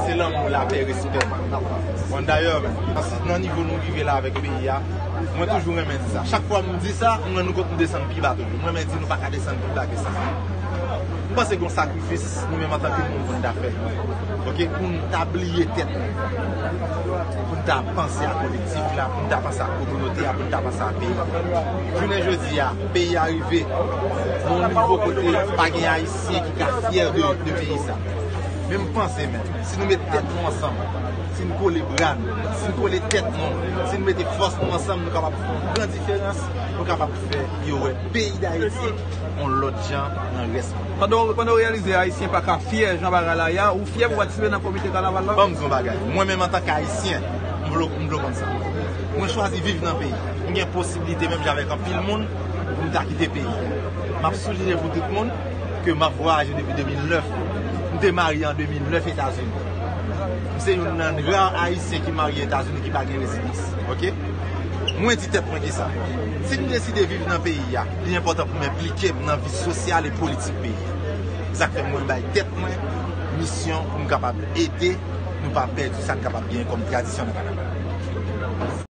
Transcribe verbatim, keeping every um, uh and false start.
Se lanmou, lapè, respè. Bon, dayè, nan nivo nou rive la avèk peyi a, mwen toujou renmen di sa. Chak fwa m di sa, m rann nou kont m desann pi ba toujou. M renmen di nou pa ka desann pi ba ke sa. M panse gen yon sakrifis nou menm antanke moun pou n ta fè. Ok, pou n ta bliye tèt nou. Pou n ta panse a kolektif la, pou n ta panse a kominote a, pou n ta panse a peyi. Jounen jodi a, peyi a rive nan yon nivo kote pa gen Ayisyen ki ka fyè de, de peyi sa. Men m panse menm, si nou met tèt nou ansanm, si n kole bra nou, si n kole tèt nou, si n mete fòs nou ansanm, nou kapab fè yon gran diferans, nou kapab fè yo wè peyi Dayiti yon lòt jan nan rès. Pandan w, pandan w reyalize Ayisyen pa ka fyè jan bagay la ye a, ou fyè pou patisipe nan komite kanaval la? Ban m di yon bagay. Mwen menm antanke Ayisyen, m vle, m vle konn sa. Mwen chwazi viv nan peyi. M gen posiblite menm jan avèk anpil moun pou m ta kite peyi. M ap soulye pou tout moun ke m ap vwayaje depi de mil nèf. M te marye an de mil nèf Etazini. M se youn nan ra Ayisyen ki marye Etazini ki pa gen rezidans. Ok? Mwen di tèt mwen kisa. Si m deside viv nan peyi a, li enpòtan pou m enplike m nan vi sosyal e politik peyi a. Sa k fè mwen bay tèt mwen misyon pou m kapab ede nou pa pèdi sa n kapab genyen kòm tradisyon nan kanaval.